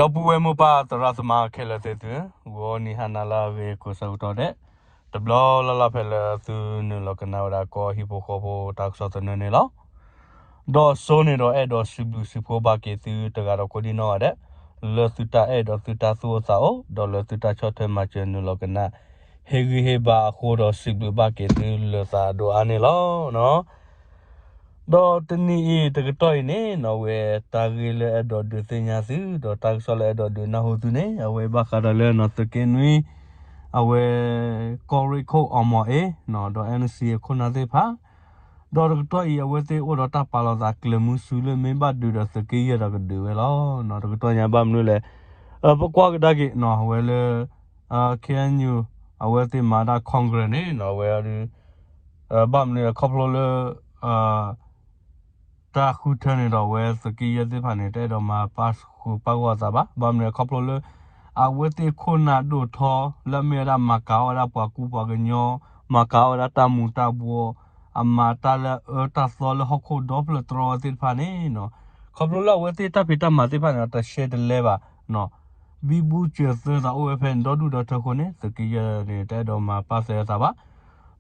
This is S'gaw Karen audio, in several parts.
ဒီပုၢ်ဝဲၢ်မိၢ်ပၢ်သရၣ်သမါခဲလၢာ်သ့ၣ်သု, ဂီၤနံၤဟါနၤလၢအဂ့ၤကိးဆၢကတီၢ်ဒဲး, တဘျီလၢ်လၢ်ဖဲလၢသုနုာ်လီၤကနၣ်ဝဲဒၣ်ကီၢ်ဟံၣ်ဖိဃီဖိတၢ်ကစီၣ်သနၢၣ်န့ၣ်လီၤ. ဒီးစိန့ၣ်ဒီးအဲၣ်ဒိးစံးဘျုးစံးဖှိၣ်ဘၣ်က့ၤသုတဂၤဒီးကိးဒံနီၢ်ဂၤဒဲး, လၢသုတၢ်အဲၣ်ဒိးသုတၢ်သူၣ်အိၣ်သးအိၣ် ဒီးလၢသုတၢ်ဆီၣ်ထွဲမၤစၢၤနုာ်လီၤကနၣ် ဟ့ၣ်ဂံၢ်ဟ့ၣ်ဘါအဃိဒီးစံးဘျုးဘၣ်က့ၤသုလိာ်သးဒိၣ်အါန့ၣ်လီၤ. ဒီးတနံၤအံၤတကတီၢ်အံၤန့ၣ်နီၢ်ဝဲ တၢ်ဂ့ၢ်လၢအဲၣ်ဒိးဒုးသ့ၣ်ညါသု ဒီးတၢ်ကစီၣ်လၢအဲၣ်ဒိးဒုးနၢ်ဟူသုန့ၣ် အဝဲဘၣ်ဃးဒီးလၢနီၢ်သုးက့နွံ အဝဲ ကီၢ်ရ့ၣ်ခိၣ်အီၣ်မီၣ်အ့ ဒီး NCA ခိၣ်နၢ်သ့ၣ်တဖၣ် ဒီးတကတီၢ်အံၤ အဝဲသ့ၣ်အိၣ်ဒီးတၢ်ပာ်လီၤသးကျၢၤမုဆူလၢမ့ၢ်ဘၣ်ဒုးဒီးသုးက့ယဲၢ်ဒီးကဒုးဝဲလီၤ. တကတီၢ်ညါဘၣ်မနုၤလဲၣ်, ပကွၢ်ကဒါက့ၤနီၢ် အဝဲလၢ KNU အဝဲသ့ၣ်မၤဒၣ် Congress န့ၣ်နီၢ် အဝဲဒုး ဘၣ်မနုၤလဲၣ်ခီဖျိလၢ တၢ်ဃုထၢန့ၣ်ဒီးအဝဲသုးက့ယဲၢ်သ့ၣ်တဖၣ်န့ၣ် တအဲၣ်ဒိးမၤပၣ်ဃုာ်ပၣ်ဂီၢ်အသးဘၣ်. ဘၣ်မနုၤလဲၣ်ခီဖျိလၢ အဝဲသ့ၣ်ခိၣ်နၢ်ဒိၣ်ထီ လၢအမ့ၢ်ဝဲဒၣ်မၤကၤအီၣ်ဝဲဒၣ်ပှၤကူပှၤကညီ, မၤကၤအီၣ်ဝဲဒၣ်တၢ်မူၤတၢ်ဘှီ, အမၤတၢ်လၢအအၢတၢ်သီလၢဟီၣ်ခိၣ်ဒီဖျၢၣ်တြီဝဲသ့ၣ်တဖၣ်န့ၣ်နီၢ်, ခီဖျိလၢအဝဲသ့ၣ်တၢ်ဖံးတၢ်မၤသ့ၣ်တဖၣ်န့ၣ်ဒီး တရှဲတလဲဘၣ် ဘံဘူစၢၤသၢသးအိၣ်ဝဲဖဲန့ၣ်ဒီဒူၣ်ဒီထၢအဃိန့ၣ် သုးက့ယဲၢ်န့ၣ် တအဲၣ်ဒိးမၤပၣ်ဃုာ်အသးဘၣ်.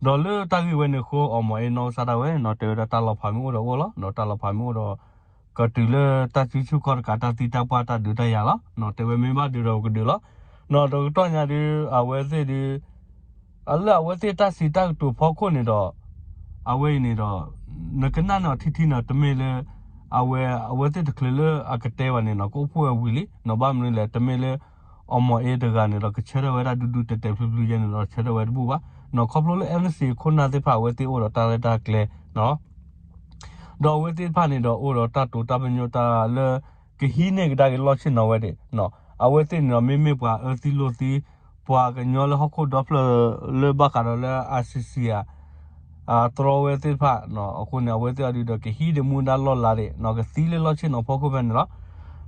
ဒီးလၢတၢ်ဂ့ၢ်ဝဲန့ၣ်အဃိ အီၣ်မီၣ်အ့နီၢ်ကစၢ်ဒၣ်ဝဲနီၢ် တဲဝဲဒၣ်တၢ်လီၤဖးမ့ၢ်အိၣ်ဒီးအိၣ်လီၤ, ဒီးတၢ်လီၤဖးမ့ၢ်အိၣ်ဒီး ကတုၤလၢတၢ်စုဆူၣ်ခီၣ်တကး တၢ်သံတၢ်ပှၢ်တၢ်ဒုးတၢ်ယၤလီၤ. တဲဝဲမ့ၢ်ဘၣ်ဒုးဒီးပကဒုးလီၤ. ဒီးတကတီၢ်ညါဒုး အဝဲသ့ၣ်ဒုး လၢအဝဲသ့ၣ်တၢ်စံးတၢ်ကတိၤဖီခိၣ်န့ၣ်ဒီး အဝဲအံၤန့ၣ်ဒီး နကနၣ်န့ၢ်အီၤထံထံန့ၣ် တမ့ၢ်လၢ အဝဲ အဝဲသ့ၣ်တချုးလၢအကတဲဘၣ်န့ၣ်နီၢ် ကအိၣ်ဖှိၣ်ဝဲဝံၤလံနီၢ်. ဘၣ်မနုၤလဲၣ် တမ့ၢ်လၢ အီၣ်မီၣ်အ့တဂၤန့ၣ်ဒီး ကဆၢထၢၣ်ဝဲဒၣ်ဒူဒူတဲာ်တဲာ်ဖျုးဖျုးယဲန့ၣ်ဒီး ဆၢထၢၣ်ဝဲတဘူၣ်ဘၣ်နီၢ်. ခီဖျိလၢ NCA ခိၣ်နၢ်သ့ၣ်တဖၣ် အဝဲသ့ၣ်အိၣ်ဒီးတၢ်ရဲၣ်တၢ်ကျဲၤ ဒီးအဝဲသ့ၣ်တဖၣ်န့ၣ်ဒီး အိၣ်ဒီးတၢ်တိာ်တၢ်ပညိၣ်တၢ်လၢ ကဟံးန့ၢ်ကဒါက့ၤလီၢ်ဆ့ၣ်နီၤဝဲဒၣ်နီၢ်. အဝဲသ့ၣ်န့ၣ်ဒီး မ့မ့ၢ်ပှၤအၢသံလိာ်သံ ပှၤကညီလၢဟီၣ်ခိၣ်ဒီဖျၢၣ်လၢဘၣ်ဃးဒီးလၢ ICC ဧါ တြီဝဲသ့ၣ်တဖၣ်နီၢ်. အဃိန့ၣ် အဝဲသ့ၣ်အီၤဒုးဒီး ကဟံးဒီးမူဒါလီၢ်လၤဒၣ်နီၢ် ကသံလၢလီၢ်ဆ့ၣ်နီၤဖီခိၣ်ဖဲန့ၣ်လီၤ.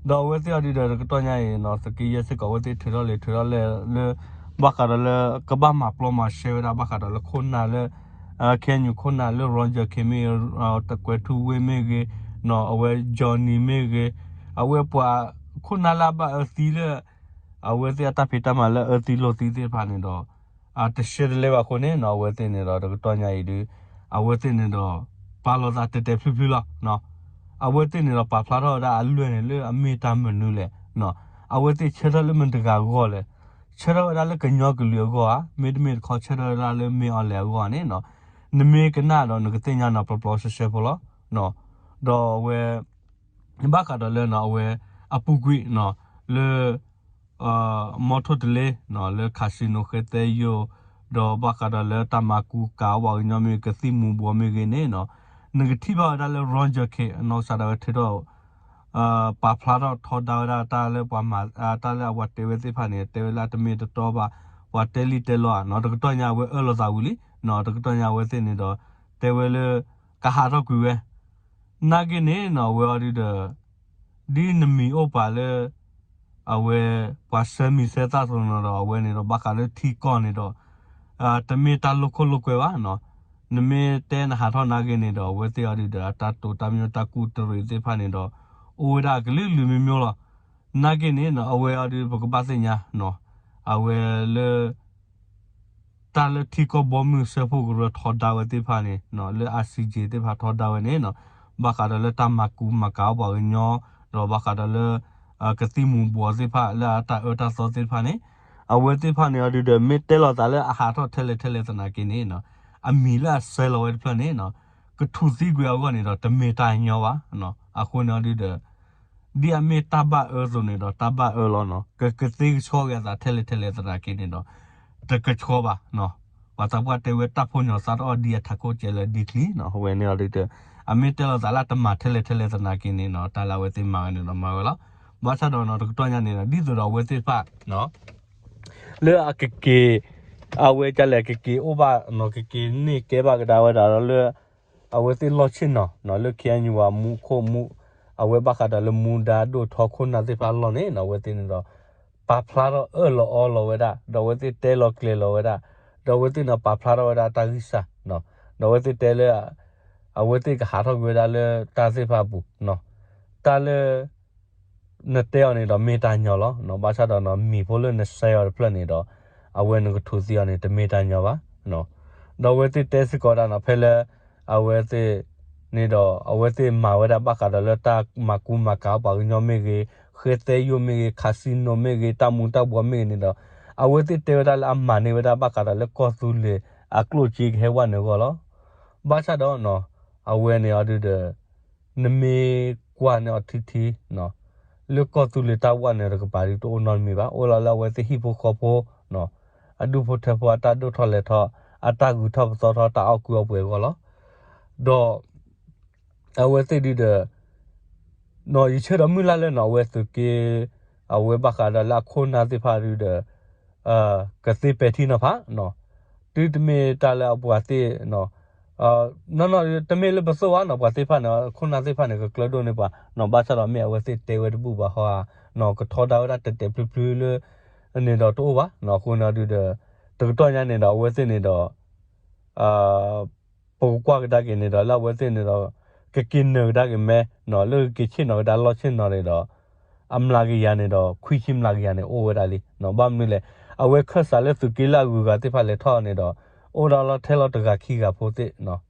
ဒီးအဝဲသ့ၣ်အီၤဒုးဒီး တကတီၢ်ညါအံၤနီၢ် သုးက့ယဲၢ်စ့ၢ်ကီး အဝဲသ့ၣ်ထုးထီၣ်လဲၤထုးထီၣ်လဲၤလၢ ဘၣ်ဃးဒီးလၢ ကဘၣ်မၤပျီမၤရှဲဝဲဒၣ် ဘၣ်ဃးဒီးလၢခိၣ်နၢ်လၢ KNU ခိၣ်နၢ်လၢ Roger Khin မ့ၢ်ဂ့ၤ, တကွဲးထူဝ့မ့ၢ်ဂ့ၤ, အဝဲ Johnny မ့ၢ်ဂ့ၤ, အဝဲပှၤခိၣ်နၢ်လၢအဘၣ်အၢသံလၢ အဝဲသ့ၣ်အတၢ်ဖံးတၢ်မၤလၢအၢသံလိာ်သံသ့ၣ်တဖၣ်န့ၣ်ဒီး တရှဲတလဲဘၣ်အဃိန့ၣ်နီၢ် အဝဲသ့ၣ်န့ၣ်ဒီး တကတီၢ်ညါအံၤဒုး အဝဲသ့ၣ်န့ၣ်ဒီး ပာ်လီၤသးတဲာ်တဲာ်ဖျုးဖျုးလီၤ. အဝဲသ့ၣ်န့ၣ်ဒီး ပာ်ဖျါထီၣ်ဝဲဒၣ်အလွဲၢ်န့ၣ်လၢအမ့ၢ်တၢ်မနုၤလဲၣ်. အဝဲသ့ၣ်ဆၢထၢၣ်လၢမတၤတဂၤအဂီၢ်လဲၣ်. ဆၢထၢၣ်ဝဲဒၣ်လၢကညီကလုာ်အဂီၢ်ဧါ, မ့တမ့ၢ်တခီဆၢထၢၣ်ဝဲဒၣ်လၢမ့ၢ်အီၤလဲၣ်အဂီၢ်န့ၣ်နီၢ်. နမ့ၢ်ကနၣ်ဒီးနကသ့ၣ်ညါနီၢ် ပျီပျီရှဲရှဲဖိလီၤ. ဒီးအဝဲ ဘၣ်ဃးဒီးလၢနီၢ် အဝဲ အပူၤကွံာ်နီၢ် လၢ မီထိၣ်တလ့နီၢ် လၢ casino ဃဲသဲယိာ် ဒီးဘၣ်ဃးဒီးလၢတၢ်မၤကူကၤအီၣ်ပှၤကညီမ့ၢ်ဂ့ၤ ကသံၣ်မူၤဘှီးမ့ၢ်ဂ့ၤန့ၣ်နီၢ် နကထံၣ်ဘၣ်ဝဲဒၣ်လၢ Roger Khin နီၢ်ကစၢ်ဒၣ်ဝဲထုးထီၣ် ပာ်ဖျါထီၣ်ထီဒါဝဲဒၣ်တၢ်လၢပှၤမၤ တၢ်လၢအဝဲတဲဝဲသ့ၣ်တဖၣ်န့ၣ် တဲဝဲလၢအတမ့ၢ်တတီဘၣ် ပှၤတဲလံတဲလီၤဧါနီၢ် တကတီၢ်ညါအဝဲအၢၣ်လီၤသးဝံၤလံနီၢ် တကတီၢ်ညါအဝဲသ့ၣ်န့ၣ်ဒီး တဲဝဲလၢ ကဟးထီၣ်ကွံာ်ဝဲ နာ်က့န့ၣ်နီၢ် အဝဲအီၤဒုးဒီး ဒ်နမံၤအိၣ်ပာ်လၢ အဝဲ ပှၤဆှၢမံၤဆှၢသၣ်အသိးန့ၣ်ဒီး အဝဲန့ၣ်ဒီး ဘၣ်ဃးလၢထံကီၢ်န့ၣ်ဒီး တမ့ၢ်တၢ်လိာ်ခိၣ်လိာ်ကွဲဘၣ်နီၢ်. နမ့ၢ်တဲနဟးထီၣ်နာ်က့န့ၣ်ဒီး အဝဲသ့ၣ်အီၤဒုးဒီး အတၢ်တိာ်တၢ်ပညိၣ်တၢ်ကူၣ်တရံးသ့ၣ်တဖၣ်န့ၣ်ဒီး အိၣ်ဝဲဒၣ်အကလုာ်ကလုာ်မ့ၢ်မ့ၢ်လီၤ. နာ်က့န့ၣ်နီၢ် အဝဲအီၤဒုးပကဘၣ်သ့ၣ်ညါနီၢ် အဝဲလၢ တၢ်လၢထံကီၢ်ဘီမုၢ်စၢဖှိၣ်ကရၢထီဒါဝဲသ့ၣ်တဖၣ်န့ၣ်နီၢ် လၢ ICJ သ့ၣ်တဖၣ်ထီဒါဝဲန့ၣ်နီၢ် ဘၣ်ဃးဒီးလၢတၢ်မၤကူမၤကၤအီၣ်ပှၤကညီ ဒီးဘၣ်ဃးဒီးလၢ ကသံၣ်မူၤဘှီးသ့ၣ်တဖၣ် လၢအတၢ်အၢတၢ်သီသ့ၣ်တဖၣ်န့ၣ် အဝဲသ့ၣ်တဖၣ်န့ၣ်အီၤဒုးဒီး မ့ၢ်တဲလီၤသးလၢအဟးထီၣ်ထဲလဲၣ်ထဲလဲၣ်သနာ်က့န့ၣ်နီၢ် အမံၤလၢအဆဲးလီၤဝဲတဖျၢၣ်န့ၣ်နီၢ် ကထူၣ်သံကွံာ်အဂီၢ်န့ၣ်ဒီး တမ့ၢ်တၢ်ညီဘၣ်. အဃိန့ၣ်အီၤဒုးဒီး ဒ်အမ့ၢ်တၢ်ဘၣ်အၢအသိးန့ၣ်ဒီး တၢ်ဘၣ်အၢလီၤနီၢ် ကကသ့ကဆှီက့ၤအသးထဲလဲၣ်ထဲလဲၣ်သနာ်က့န့ၣ်ဒီး တကဆှီဘၣ်. ပှၤသးပှၢ်တဲဝဲတၢ်ဖိညီၤသးတအီၣ်ဒ်အထးခိၣ်ကဲလၢဒ်ချံနီၢ် အဝဲန့ၣ်အီၤဒုးဒီး အမ့ၢ်တဲလီၤသးလၢအတမၤထဲလဲၣ်ထဲလဲၣ်သနာ်က့န့ၣ်နီၢ် တၢ်လၢအဝဲသ့ၣ်မၤဝဲန့ၣ်ဒီးမၤဝဲလီၤ. ဘၣ်ဆၣ်ဒီးနီၢ် တကတီၢ်ညါန့ၣ်ဒီး ဒ်သိးဒီးအဝဲသ့ၣ်တဖၣ် လၢအကက့ၤ အဝဲကလဲၣ်ကက့ၤအိၣ်ဘၣ်နီၢ် ကက့ၤန့ၢ်ကဲဘၣ်ကဒါဝဲဒၣ်လၢ အဝဲသ့ၣ်လီၢ်ဆ့ၣ်နီၤနီၢ် လၢ KNU အမူခိၣ်မူ အဝဲဘၣ်ဃးဒီးလၢမူဒါဒိၣ်ထီခိၣ်နၢ်သ့ၣ်တဖၣ်အလီၢ်န့ၣ်နီၢ် အဝဲသ့ၣ်န့ၣ်ဒီး ပာ်ဖျါထီၣ်အၢၣ်လီၤအီလီၤဝဲဒၣ် ဒီးအဝဲသ့ၣ်တဲလီၤကျဲၤလီၤဝဲဒၣ် ဒီးအဝဲသ့ၣ်န့ၣ်ပာ်ဖျါထီၣ်ဝဲဒၣ်တၢ်ဂံၢ်စၢ် ဒီးအဝဲသ့ၣ်တဲလၢ အဝဲသ့ၣ်ကဟးထီၣ်ကွံာ်ဝဲဒၣ်လၢတၢ်သ့ၣ်တဖၣ်အပူၤ တၢ်လၢ နတဲအီၤန့ၣ်ဒီးမ့ၢ်တၢ်ညီလီၤ. ဘၣ်ဆၣ်ဒီးနီၤ မံၤဖိလၢနစဲအီၤတဖျၢၣ်န့ၣ်ဒီး အဝဲနကထူးသံအီၤန့ၣ် တမ့ၢ်တၢ်ညီဘၣ်. ဒီးအဝဲသ့ၣ်တဲစ့ၢ်ကီးဒၣ်နီၤ ဖဲလၢ အဝဲသ့ၣ်န့ၣ်ဒီး အဝဲသ့ၣ်မၤဝဲဒၣ်ဘၣ်ဃးဒီးလၢတၢ်မၤကူမၤကၤပှၤကညီမ့ၢ်ဂ့ၤ, ဃဲသဲယိာ်မ့ၢ်ဂ့ၤ, casinoမ့ၢ်ဂ့ၤ, တၢ်မူၤတၢ်ဘှီးမ့ၢ်ဂ့ၤန့ၣ်ဒီး အဝဲသ့ၣ်တဲဝဲဒၣ်လၢအမၤန့ၢ်ဝဲဒၣ်ဘၣ်ဃးဒီးလၢကီၢ်သူလ့ၤအကျိၣ်စ့ကဟဲဝဲန့ၣ်အဂီၢ်လီၤ. ဘၣ်ဆၣ်ဒီးနီၤ အဝဲန့ၣ်အီၤဒုဒီး နမ့ၢ်ကွၢ်န့ၢ်အီၤထံထံ လၢကီၢ်သူလ့ၤတၢ်ဝဲန့ၣ်တကပၤဒုတအိၣ်နီတမံၤဘၣ်. အိၣ်လီၤလၢအဝဲသ့ၣ်ဟံၣ်ဖိဃီဖိ အဒူၣ်ဖိထၢဖိအတၢ်ဒိၣ်ထီၣ်လဲၤထီၣ် အတၢ်ဂုၤထီၣ်ပသီထီၣ် တၢ်အီၣ်ကူအီပှဲၤအဂီၢ်လီၤ. ဒီး အဝဲသ့ၣ်ဒုဒီး နီၤ ယဆၢဒီးမုၢ်လၢ်လၢနီၤ အဝဲသုးက့ အဝဲဘၣ်ဃးဒီးလၢအခိၣ်နၢ်သ့ၣ်တဖၣ်ဒုဒီး ကသ့ပဲာ်ထံနီၤဖးနီၤ. တုၤတမ့ၢ်တၢ်လၢအပှၤသ့ၣ်နီၤ နီၢ်နီၢ် တမ့ၢ်လၢပသိၣ်ဘၣ်နီၤ ပှၤသ့ၣ်တဖၣ်န့ၣ် ခိၣ်နၢ်သ့ၣ်တဖၣ်န့ၣ် ကကျၢဒိၣ်န့ၢ်ပှၤနီၤ. ဘၣ်ဆၣ်ဒီးမ့ၢ်အဝဲသ့ၣ်တဲဝဲတဘူၣ်ဘၣ်ဟီဧါနီၤ ကထီဒါဝဲဒၣ်တဲာ်တဲာ်ဖျုးဖျုးလၢ န့ၣ်ဒီးတအိၣ်ဘၣ်နီၤ. အဃိန့ၣ်ဒုဒီး တကတီၢ်ညါန့ၣ်ဒီး အဝဲသ့ၣ်န့ၣ်ဒီး ပကကွၢ်ကဒါက့ၤန့ၣ်ဒီး လၢအဝဲသ့ၣ်န့ၣ်ဒီး ကက့ၤနၢၤကဒါက့ၤမဲ လၢကက့ၤဆ့ၣ်နီၤကဒါလီၢ်ဆ့ၣ်နီၤန့ၣ်ဒီး အမျးကယၤန့ၣ်ဒီး ခွံဆံမျးကယၤန့ၣ် အိၣ်ဝဲဒၣ်လံ. ဘၣ်မနုၤလဲၣ် အဝဲခၢၣ်စးလၢသုးက့လၢအဂုၤအဂၤသ့ၣ်တဖၣ်လဲၤထီၣ်န့ၣ်ဒီး အိၣ်ဒၣ်လီၤထဲလီၤတဂၤခံဂၤဖိသ့ၣ်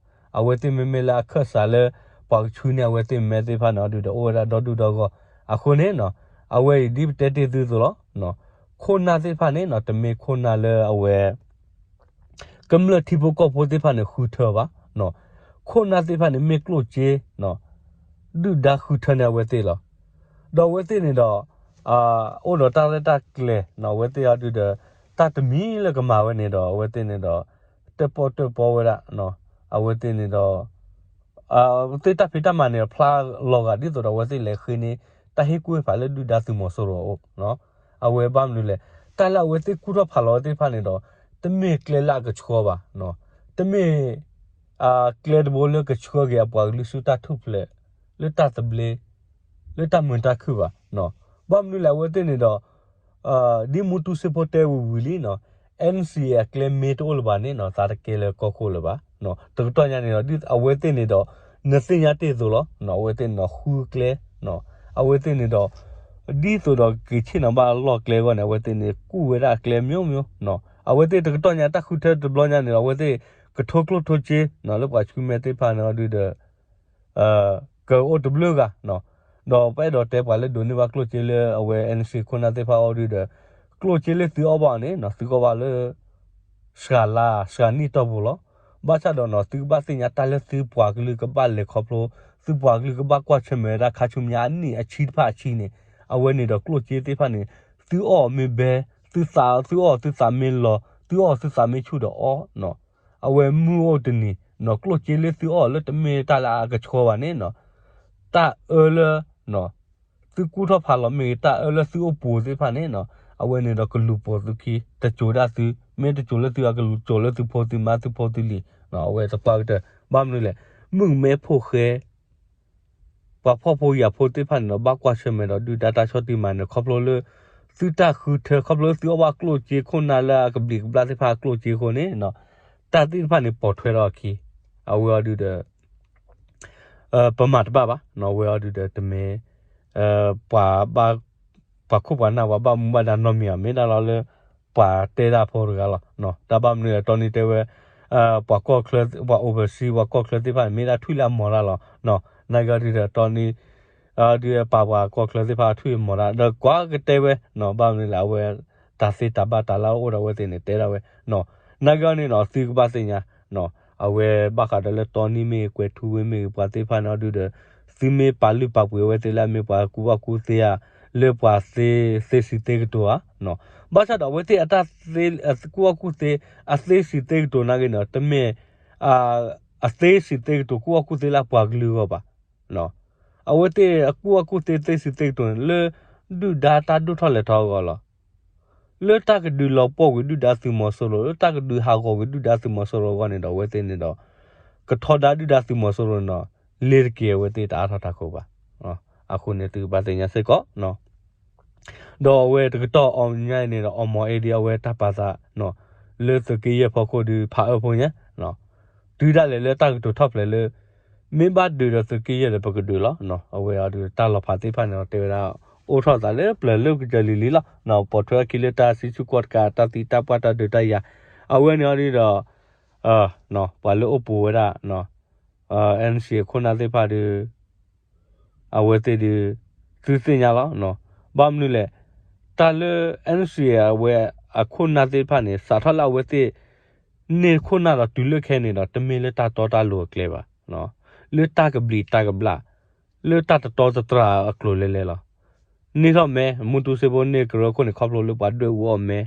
အဝဲသ့ၣ်မ့မ့ၢ်လၢအခၢၣ်စးလၢ ပှၤကဆူန့ၢ်အဝဲသ့ၣ်မဲသ့ၣ်တဖၣ်န့ၣ် အီၤဒုဒီး အိၣ်ဝဲဒၣ်ဒီဒူၣ်ဒီဂီၢ် အဃိန့ၣ်နီၤ အဝဲအံၤဒ်ပတဲတ့ၢ်သုသိးလီၤ. ခိၣ်နၢ်သ့ၣ်တဖၣ်န့ၣ်နီၤ တမ့ၢ်ခိၣ်နၢ်လၢအဝဲ ကမျၢၢ်ထံဖိကီၢ်ဖိသ့ၣ်တဖၣ်န့ၣ် ဃုထၢဘၣ်နီၤ. ခိၣ်နၢ်သ့ၣ်တဖၣ်န့ၣ် မ့ၢ်ကျိၣ်စ့နီၤ ဒုၣ်ဒါဃုထၢန့ၢ်အဝဲသ့ၣ်လီၤ. ဒီးအဝဲသ့ၣ်န့ၣ်ဒီး အိၣ်ဒီးတၢ်ရဲၣ်တၢ်ကျဲၤနီၤ အဝဲသ့ၣ်အီၤဒုဒီး တၢ်တမံၤလၢကမၤဝဲန့ၣ်ဒီး အဝဲသ့ၣ်န့ၣ်ဒီး တၢၣ်ပီၣ်တၢၣ်ပီဝဲဒၣ် အဝဲသ့ၣ်န့ၣ်ဒီး သ့ၣ်တၢ်ဖံးတၢ်မၤန့ၣ် ဖျါလီၤဂာ်ဒ်သိးဒီး အဝဲသ့ၣ်လဲၤဃ့န့ၢ် တၢ်ဟ့ၣ်ကူၣ်ဟ့ၣ်ဖးလၢဒုၣ်ဒါသုးမီၤစိရိၤအအိၣ် အဝဲဘၣ်မနုၤလဲၣ် တၢ်လၢအဝဲသ့ၣ်ကူၣ်ထီၣ်ဖးလီၤဝဲသ့ၣ်တဖၣ်န့ၣ်ဒီး တမ့ၢ်ကျဲလၢအကဆှီဘၣ်, တမ့ၢ် ကျဲတဘိလၢကဆှၢက့ၤအပှၤကလုာ်ဆူတၢ်ထူၣ်ဖျဲး လၢတၢ်သဘျ့ လၢတၢ်မုာ်တၢ်ခုၣ်ဘၣ်. ဘၣ်မနုၤလဲၣ် အဝဲသ့ၣ်န့ၣ်ဒီး ဒ်မူတူစ့ဖိတဲဝံၤဝံၤလံနီၤ NCA အကျဲမ့ၢ်တအိၣ်လၢၤဘၣ်န့ၣ်နီၤ သးတကဲလၢကီၢ်ခိၣ်လၢၤဘၣ်. တကတီၢ်ညါန့ၣ်ဒီး အဝဲသ့ၣ်န့ၣ်ဒီး နသ့ၣ်ညါတ့ၢ်အသိးလီၤ. အဝဲသ့ၣ်န့ၣ်ဒီးဃုကျဲ အဝဲသ့ၣ်န့ၣ်ဒီး ဒ်သိးဒီးက့ၤဆ့ၣ်နီၤဘၣ်လီၢ်ကျဲအဂီၢ်န့ၣ် အဝဲသ့ၣ်န့ၣ် ကူၣ်ဝဲဒၣ်အကျဲ မျိုးမျိုး အဝဲသ့ၣ်တကတီၢ်ညါတၢ်ဃုထၢတဘျီညါန့ၣ်ဒီး အဝဲသ့ၣ်ကထိကျိၣ်ထိစ့ လၢပှၤဆူမဲာ်သ့ၣ်တဖၣ်န့ၣ်အီၤဒုဒီး ကအိၣ်တဘျုးဂၤ ဒီးပအဲၣ်ဒိးတဲပှၤလၢဒိးန့ၢ်ဘၣ်ကျိၣ်စ့လၢအဝဲ NCA ခိၣ်နၢ်သ့ၣ်တဖၣ်အီၤဒုဒီး ကျိၣ်စ့လၢသုအီၣ်ဘၣ်န့ၣ် သုကအီၣ်ဘၣ်လၢ စှၤလါ စှၤနံၣ်တီၢ်ပူၤလီၤ. ဘၣ်ဆၣ်ဒီးနီၤ သုကဘၣ်သ့ၣ်ညါတၢ်လၢသုပှၤကလုာ်ကဘၣ်လဲၤခီဖျိ သုပှၤကလုာ်ကဘၣ်ကွၢ်ဆၢၣ်မဲာ်ဝဲဒၣ်ခါဆူညါအနံၣ်အဆံတဖၣ်အဆံန့ၣ် အဝဲန့ၣ်ဒီးကျိၣ်စ့သ့ၣ်တဖၣ်န့ၣ် သုအီၣ်မ့ၢ်ဘဲ သုသး သုအီၣ်သုသးမ့ၢ်လီၤ သုအီၣ်သုသးမ့ၢ်ဆူၣ်ဒီးအီၣ် အဝဲမုၢ်အိၣ်တနံၤနီၤ ကျိၣ်စ့လၢသုအီၣ်လၢတမ့ၢ်တၢ်လၢအကဆှီဘၣ်န့ၣ်နီၤ တၢ်အၢလၢ သုကူၣ်ထီၣ်ဖးလီၤမ့ၢ်ဂ့ၤ တၢ်အၢလၢသုအိၣ်ပူၤသ့ၣ်တဖၣ်န့ၣ်နီၤ အဝဲန့ၣ်ဒီးကလူၤပိာ်သုခံ တစိၤဒၣ်သု မ့ၢ်တစိၤလၢသုအကလူၤ စိၤလၢသုဖိသုမါသုဖိသုလံၤ အဝဲသပှၢ်ကတၢၢ် ဘၣ်မနုၤလဲၣ် မုၣ်ကမဲဖိဃဲ ပှၤဖှီၣ်ဖိယာ်ဖိသ့ၣ်တဖၣ်န့ၣ်ဒီး ဘၣ်ကွၢ်ဆၢၣ်မဲာ်ဒီးဒုၣ်ဒါတၢ်ဆီၣ်တံၢ်မၤနၢၤ ခီဖျိလၢ သုတၢ်ဃုထၢ ခီဖျိသုအီၣ်ဘၣ်ကျိၣ်စ့ခိၣ်နၢ်လၢအကဘျံးကဘျၣ်သ့ၣ်တဖၣ်အကျိၣ်စ့အဃိန့ၣ် တၢ်သ့ၣ်တဖၣ်န့ၣ်ပိာ်ထွဲထီၣ်အခံ အဝဲအီၤဒုဒီး ပမၤတဘၣ်ဘၣ်နီၤ အဝဲအီၤဒုဒီးတမ့ၢ် ပှၤဘၣ် ပှၤခိၣ်ပှၤနၢ်ပှၤဘၣ်မူဘၣ်ဒါနီတမံၤဘၣ် မ့ၢ်ဒၣ်လီၤလၢ ပှၤတဲဒၣ်ဖိတဂၤလီၤ. တၢ်ဘၣ်မနုၤအတီန့ၣ်တဲဝဲ ပှၤကီၢ်ချၢ ပှၤ overseas ပှၤကီၢ်ချၢသ့ၣ်တဖၣ်န့ၣ် မ့ၢ်ဒၣ်ထွံၣ်လၢအမီၤတၢ်လီၤ. နာ်က့အီၤဒုဒီးတီန့ၣ် ဒုးပာ်ပှၤကီၢ်ချၢသ့ၣ်တဖၣ်ထွံၣ်မီၤတၢ် ဒီးကွၢ်ကတဲဝဲ ဘၣ်မနုၤလဲၣ် အဝဲ တၢ်သ့တၢ်ဘၣ်တၢ်လၢအအိၣ်ဒီးအဝဲသ့ၣ်န့ၣ် တဲဒၣ်ဝဲ နာ်က့အီၤန့ၣ်နီၤ သုကဘၣ်သ့ၣ်ညါ အဝဲဘၣ်ဃးဒီးလၢတီနံမ့ၢ်ဂ့ၤ ကွဲၤထူဝ့မ့ၢ်ဂ့ၤ ပှၤသ့ၣ်တဖၣ်န့ၣ်အီၤဒုဒီး သုမ့ၢ်ပာ်လုၢ်ပာ်ပှ့ၤအဝဲသ့ၣ်လၢအမ့ၢ်ပှၤကူၣ်ဘၣ်ကူၣ်သ့ဧါ လၢပှၤသ့သ့စံးသ့ကတိၤဧါ ဘၣ်ဆၣ်ဒီးအဝဲသ့ၣ်အတၢ်သ့ ကူၣ်ဘၣ်ကူၣ်သ့ အသ့စံးသ့ကတိၤနာ်က့န့ၣ် တမ့ၢ် အသ့စံးသ့ကတိၤ ကူၣ်ဘၣ်ကူၣ်သ့လၢအပှၤကလုာ်အဂီၢ်ဘၣ်. အဝဲသ့ၣ်အကူၣ်ဘၣ်ကူၣ်သ့သ့စံးသ့ကတိၤန့ၣ် လၢ ဒုၣ်ဒါတၢ်ဒိၣ်ထီၣ်လဲၤထီၣ်အဂီၢ်လီၤ. လၢတၢ်ကဒုးလီၤပှီၢ်ကွံာ်ဒုၣ်ဒါသုးမီၤစိရိၤ လၢတၢ်ကဒုးဟးဂီၤကွံာ်ဒုၣ်ဒါသုးမီၤစိရိၤအဂီၢ်န့ၣ်ဒီး အဝဲသ့ၣ်န့ၣ်ဒီး ကထီဒါဒုၣ်ဒါသုးမီၤစိရိၤန့ၣ်ဒီး လ့ၤတက့ၤအဝဲသ့ၣ်တအါထီၣ်တၢ်ခိၣ်ဘၣ်. အဃိန့ၣ်သုကဘၣ်သ့ၣ်ညါစ့ၢ်ကီး ဒီးအဝဲတကတီၢ်အီၤညါအံၤန့ၣ်ဒီး အီၣ်မီၣ်အ့ဒံ အဝဲတၢ်ပာ်သး လၢသုးက့ယဲၢ်ဖီခိၣ်ဒုး ဖးအၢဖိညါ တုၤဒၣ်လဲာ်လၢတၢ်ကတိၤထီၣ်ဖျဲးလၢ မ့ၢ်ဘၣ်ဒုးဒီးသုးက့ယဲၢ်ဒီးပကဒုးလီၤ. အဝဲအီၤဒုးတၢ်လီၤဖးသ့ၣ်တဖၣ်န့ၣ်ဒီး တဲဝဲဒၣ် အိၣ်ထီၣ်သးလၢပျၢၤလၢကစၢၢ်လံၤလံၤလီၤ. ပိာ်ထွဲအခံလၢတၢ်စံၣ်ဆူၣ်ကီၢ်တကး တၢ်သံတၢ်ပှၢ်တၢ်ဒုးတၢ်ယၤ, အဝဲန့ၣ်အီၤဒ်ဒီး ပှၤလၢအိၣ်ပူၤဝဲဒၣ် အဲၣ်အၣ်စံၣ် အခိၣ်နၢ်သ့ၣ်တဖၣ်ဒီး အဝဲသ့ၣ်ဒီး သုသ့ၣ်ညါလီၤ. ဘၣ်မနုၤလဲၣ်, တၢ်လၢ အဲၣ်အၣ်စံၣ် အဝဲအခိၣ်နၢ်သ့ၣ်တဖၣ်န့ၣ် စးထီၣ်လၢအဝဲသ့ၣ် န့ၢ်ခိၣ်နၢ်ဒီးတုၤလၢခဲအံၤန့ၣ်ဒီး တမ့ၢ်လၢတၢ်တီတၢ်လိၤအကျဲဘၣ်, လၢတၢ်ကဘျံးတၢ်ကဘျၣ် လၢတၢ်တတီတတြၢ်အကျိၤလဲၤလဲၤလီၤ. န့ၢ်ထီၣ်မဲ မူတူစ့ဖိန့ၢ်ကရၢခိၣ်န့ၣ် ခီဖျိလၢပှၤဒွဲၣ်အူအီၣ်မဲ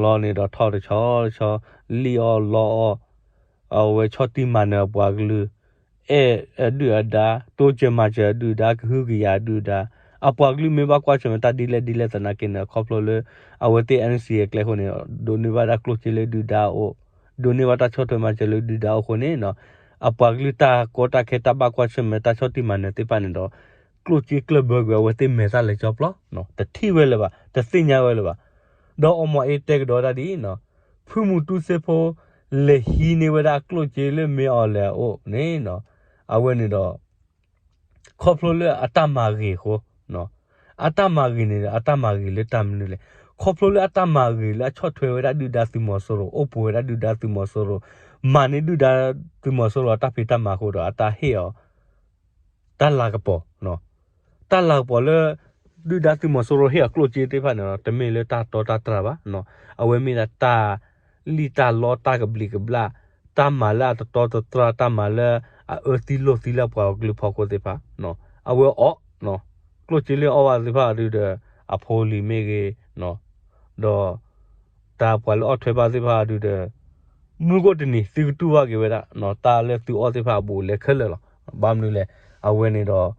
လီၤန့ၣ်ဒီးထီၣ်တဆီတဆီ လံၣ်အီၣ်လီအီၣ် အဝဲဆီၣ်တံၢ်မၤနၢၤအပှၤကလုာ် အဲၣ်အဒုၣ်အဒါ တိစၢၤမၤစၢၤအဒုၣ်အဒါ ကဟုကယာ်အဒုၣ်အဒါ, အပှၤကလုာ်မ့ၢ်ဘၣ်ကွၢ်ဆၢၣ်မဲာ်တၢ်ဒ်လဲၣ်ဒ်လဲၣ်သနာ်က့န့ၣ် ခီဖျိလၢ အဝဲသ့ၣ် အဲၣ်အၣ်စံၣ် အကျဲဃိန့ၣ် ဒိးန့ၢ်ဘၣ်ဒၣ်ကျိၣ်စ့လၢဒုၣ်ဒါအအိၣ်, ဒိးန့ၢ်ဘၣ်တၢ်ဆီၣ်ထွဲမၤစၢၤလၢဒုၣ်ဒါအအိၣ်အဃိန့ၣ် အပှၤကလုာ်တၢ်ကီတၢ်ခဲတၢ်ဘၣ်ကွၢ်ဆၢၣ်မဲာ်တၢ်ဆီၣ်တံၢ်မၤနၢၤသ့ၣ်တဖၣ်န့ၣ်ဒီး ကျိၣ်စ့ကျၢၢ်ဘၢကွံာ် အဝဲသ့ၣ်မဲာ်သၣ်လဲၤကၠီပျီ တထံၣ်ဝဲလၢၤဘၣ် တသ့ၣ်ညါဝဲလၢၤဘၣ်. ဒီးအီမီၤအ့တဲကဒီးဒၣ်ဒ်အံၤ, ဖုမူတူစ့ဖိ လဲၤဟံးန့ၢ်ဝဲဒၣ်ကျိၣ်စ့လၢမ့ၢ်အီၤလဲၤအအိၣ်န့ၣ် အဝဲန့ၣ်ဒီး ခီဖျိလၢအတၢ်မၤဂ့ၤအဃိ, အတၢ်မၤဂ့ၤန့ၣ်ဒီး အတၢ်မၤဂ့ၤလၢတၢ်မနုၤလဲၣ်, ခီဖျိလၢအတၢ်မၤဂ့ၤလၢအဆီၣ်ထွဲဝဲဒၣ်ဒုၣ်ဒါသုးမီၤစိရိၤ အိၣ်ပူၤဝဲဒၣ်ဒုၣ်ဒါသုးမီၤစိရိၤ မၤန့ၢ်ဒုၣ်ဒါသုးမီၤစိရိၤအတၢ်ဖံးတၢ်မၤအဃိဒီး အတၢ်ဟ့ၣ်အီၤ တၢ်လၤကပီၤ, တၢ်လၤကပီၤလၢ ဒုၣ်ဒါသုးမီၤစိရိၤဟ့ၣ်အီၤကျိၣ်စ့သ့ၣ်တဖၣ်န့ၣ်ဒီး တမ့ၢ်လၢတၢ်တီတၢ်တြၢ်ဘၣ်, အဝဲမ့ၢ်ဒၣ်တၢ်လံၣ်တၢ်လီတၢ်ကဘျံးကဘျၣ်, တၢ်မၤလၢအတတီတတြၢ် တၢ်မၤလၢအအၢသံလိာ်သံလၢအပှၤကလုာ်ဖီခိၣ်သ့ၣ်တဖၣ်, အဝဲအီၣ် ကျိၣ်စ့လၢအီၣ်ဘၣ်သ့ၣ်တဖၣ်ဒုးဒီး အဖိလံၤမ့ၢ်ဂ့ၤ, ဒီး တၢ်ပှၤလၢအီၣ်ထွဲဘၣ်သ့ၣ်တဖၣ်ဒုးဒီး မုၢ်ကိၣ်တနံၤသုကတူၢ်ဘၣ်က့ၤဝဲဒၣ် တၢ်လၢသုအီၣ်သ့ၣ်တဖၣ်အဘူးအလဲခဲလၢာ်လီၤ. ဘၣ်မနုၤလဲၣ်, အဝဲန့ၣ်ဒီး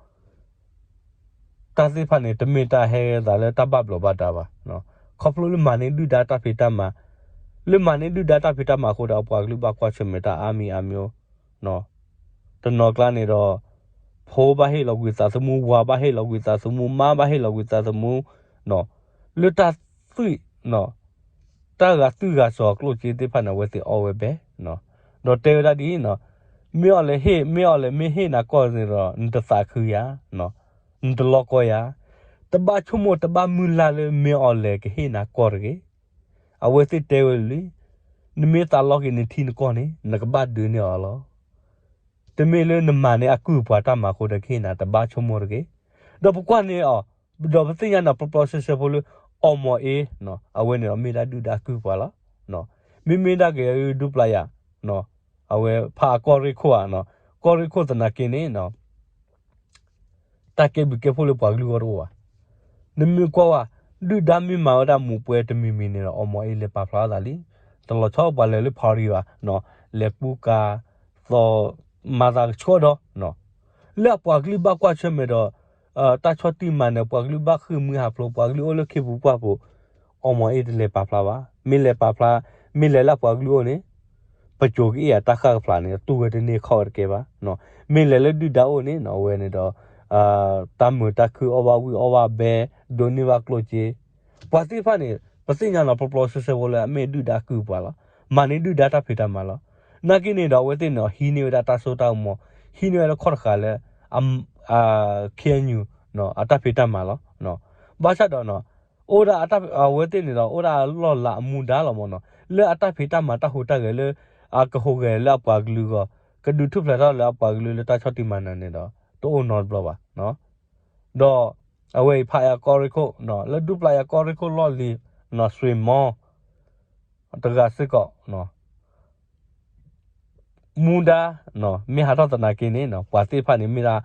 တၢ်သ့ၣ်တဖၣ်န့ၣ် တမ့ၢ်တၢ်ဟဲသးလၢတၢ်ဘၣ်ဘျီးဘၣ်ဒါဘၣ်, ခီဖျိလၢမၤန့ၢ်ဒုၣ်ဒါတၢ်ဖံးတၢ်မၤ, လၢမၤန့ၢ်ဒုၣ်ဒါတၢ်ဖံးတၢ်မၤအဃိဒီး အပှၤကလုာ်ဘၣ်ကွၢ်ဆၢၣ်မဲာ်တၢ်အါမံၤအါမံၤ တနီၤကျါန့ၣ်ဒီး ဖိဘၣ်ဟ့ၣ်လီၤကွံာ်သးသမူ, ဝၤဘၣ်ဟ့ၣ်လီၤကွံာ်သးသမူ, မါဘၣ်ဟ့ၣ်လီၤကွံာ်သးသမူ, လၢတၢ်သွံၣ် တၢ်ဂၤသွံၣ်ဂၤစီၤအကျိၣ်စ့သ့ၣ်တဖၣ်န့ၣ် အဝဲသ့ၣ်အီၣ်ဝဲဘဲ, ဒီးတဲဝဲဒၣ်ဒ်အံၤ, မ့ၢ်အီၤလဲၤဟ့ၣ်, မ့ၢ်အီၤလဲၤမ့ၢ်ဟ့ၣ်နၤကီၢ်န့ၣ်ဒီး နတသးခုယၤ, နတလီကီယၤ, တဘၣ်ဆိကမိၣ်တဘၣ်မုၢ်လၢ်လၢမ့ၢ်အီၤလဲၤကဟ့ၣ်နၤကီၢ်တဂ့ၤ. အဝဲသ့ၣ်တဲဝဲလံ, နမ့ၢ်သးလီက့ၤနထံနကီၢ်န့ၣ် နကဘၣ်ဒုးန့ၢ်အီၤလီၤ. တမ့ၢ်လၢနမၤန့ၢ်အကုၢ်ပှၤတၢ်မၤအဃိဒီးကဟ့ၣ်နၤ တဘၣ်ဆိကမိၣ်တဂ့ၤ. ဒီးပကွၢ်န့ၢ်အီၤ, ဒီးပသ့ၣ်ညါန့ၣ် ပျီပျီဆှဲဆှဲဖိလၢ အီမီၤအ့, အဝဲန့ၣ်ဒီးမ့ၢ်ဒၣ်ဒုၣ်ဒါကုၢ်ပှၤလီၤ. မ့မ့ၢ်ဒၣ်က့ၤဒူပျၢ်ယၤ, အဝဲဖးအကီၢ်ရ့ၣ်ခိၣ်ဧါ, ကီၢ်ရ့ၣ်ခိၣ်သနာ်က့န့ၣ် တၢ်ကဲဘျုးကဲဖှိၣ်လၢပှၤကလုာ်အဂီၢ်တအိၣ်ဘၣ်. နမ့ၢ်ကွၢ်ဝဲ, ဒုၣ်ဒါမ့ၢ်မၤဝဲဒၣ်မူးပွဲတမံၤမံၤန့ၣ်ဒီး အီမီၤအ့လဲၤပာ်ဖျါအသးလံ. တလီၤဆီပှၤလဲၤလၢ party ဘၣ်, လဲၤကူကၤသီၣ် မၤသးကဆှီဒီး လၢအပှၤကလုာ်ဘၣ်ကွၢ်ဆၢၣ်မဲာ်ဒီး တၢ်ဆီၣ်တံၢ်မၤနၢၤ ပှၤကလုာ်ဘၣ်ဃ့ၢ်မှံဟးဖျိး ပှၤကလုာ်အိၣ်လၢခ့ပူၤပှၢ်ပူၤ အီမီၤအ့တလဲၤပာ်ဖျါဘၣ်. မ့ၢ်လဲၤပာ်ဖျါ, မ့ၢ်လဲၤလၢပှၤကလုာ်အိၣ်န့ၣ် ပစိၤကအ့ၣ်အတၢ်ဃၣ်ကဖျါန့ၣ် တူၢ်ဝဲတန့ၢ်ခီၣ်ဝဲတကဲဘၣ်. မ့ၢ်လဲၤလၢဒုၣ်ဒါအိၣ်န့ၣ် အဝဲန့ၣ်ဒီး တၢ်မုာ်တၢ်ခုၣ်အီၣ်ဘၣ်ဝံၣ်အီၣ်ဘၣ်ဘဲ, ဒိးန့ၢ်ဘၣ်ကျိၣ်စ့. ပှၤသ့ၣ်တဖၣ်န့ၣ် ပသ့ၣ်ညါလီၤ ပျီပျီဆှဲဆှဲဖိလၢအမ့ၢ်ဒုၣ်ဒါကုၢ်ပှၤလီၤ. မၤန့ၢ်ဒုၣ်ဒါတၢ်ဖံးတၢ်မၤလီၤ. နာ်က့န့ၣ်ဒီး အဝဲသ့ၣ်န့ၣ် ဟံးန့ၢ်ဝဲဒၣ်တၢ်စိတၢ်ကမီၤ, ဟံးန့ၢ်ဝဲဒၣ်ခီၣ်တဃာ်လၢ KNU အတၢ်ဖံးတၢ်မၤလီၤ. ဘၣ်ဆၣ်ဒီး အိၣ်ဒၣ် အဝဲသ့ၣ်န့ၣ်ဒီး အိၣ်ဒၣ်အလီၢ်လၤအမူဒါလီၤမ့ၢ်နီၤ, လၢအတၢ်ဖံးတၢ်မၤတၢ်ဟူးတၢ်ဂဲၤလၢ အကဟူးဂဲၤလၢအပှၤကလုာ်အဂီၢ်, ကဒုးထူၣ်ဖျဲးထီၣ်လၢအပှၤကလုာ်လၢတၢ်ဆီၣ်တံၢ်မၤနၢၤန့ၣ်ဒီး တအိၣ်နီတဘျီဘၣ်. ဒီးအဝဲအံၤဖးအကီၢ်ရ့ၣ်ခိၣ်, လၢဒူပျၢ်အကီၢ်ရ့ၣ်ခိၣ်လီၢ်လံၤ ဆွ့ၣ်မီ တဂၤစ့ၢ်ကီး မူဒါ မ့ၢ်ဟးထီၣ်သနာ်က့န့ၣ် ပှၤသ့ၣ်တဖၣ်န့ၣ်မ့ၢ်ဒၣ်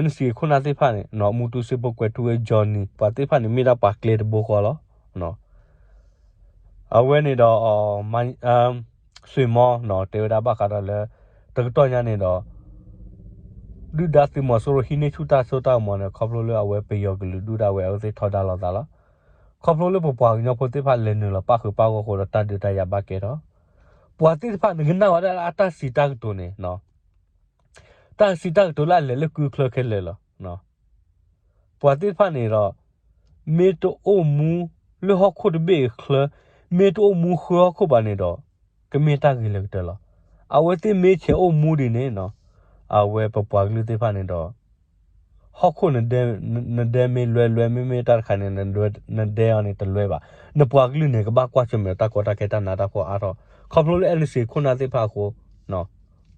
NCA ခိၣ်နၢ်သ့ၣ်တဖၣ်န့ၣ် မူတူစ့ဖိကွဲးထူဝဲ Johnny ပှၤသ့ၣ်တဖၣ်န့ၣ် မ့ၢ်ဒၣ်ပှၤကျဲတဘိဃီလီၤ. အဝဲန့ၣ်ဒီး ဆွ့ၣ်မီ တဲဝဲဒၣ်ဘၣ်ဃးဒီးလၢ တကတီၢ်ညါန့ၣ်ဒီး ဒုၣ်ဒါသုးမီၤစိရိၤဟံးန့ၢ်ဆူၣ်တၢ်စိတၢ်ကမီၤန့ၣ် ခီဖျိလၢအဝဲပယီၤကလုာ်ဒုၣ်ဒါဝဲအဝဲသ့ၣ်ထီဒါလိာ်သးလီၤ. ခီဖျိလၢပပှၤကညီဖိသ့ၣ်တဖၣ်လဲၤနုာ်လီၤပၣ်ဃုာ်ပၣ်ဂီၢ်အဃိဒီးတၢ်ဒုးတၢ်ယၤဘၣ်ကဲထီၣ်, ပှၤသ့ၣ်တဖၣ်နကနၣ်ဝဲဒၣ်လၢအတၢ်စံးတၢ်ကတိၤန့ၣ် တၢ်စံးတၢ်ကတိၤလၢအလဲၤလၢကုချၢခဲလၢာ်လီၤ. ပှၤသ့ၣ်တဖၣ်န့ၣ်ဒီး မ့ၢ်တအိၣ်မူလၢဟီၣ်ခိၣ်တဘ့ၣ်အချၢ, မ့ၢ်တအိၣ်မူဃၢဟီၣ်ခိၣ်ဘၣ်န့ၣ်ဒီး ကမ့ၢ်တၢ်ဂ့ၤလၢကတၢၢ်လီၤ. အဝဲသ့ၣ်မ့ၢ်ဆဲးအိၣ်မူဒ်န့ၣ် အဝဲပပှၤကလုာ်သ့ၣ်တဖၣ်န့ၣ်ဒီး ဟီၣ်ခိၣ်နဒဲမ့ၢ်လွဲလွဲ မ့မ့ၢ်တၢ်တခါန့ၣ် နဒဲအီၤန့ၣ်တလွဲဘၣ်. နပှၤကလုာ်န့ၣ် ကဘၣ်ကွၢ်ဆၢၣ်မဲာ်တၢ်ကီတၢ်ခဲတၢ်နးတၢ်ဖှီၣ်အါထီၣ် ခီဖျိလၢ NCA ခိၣ်နၢ်သ့ၣ်တဖၣ်အဃိ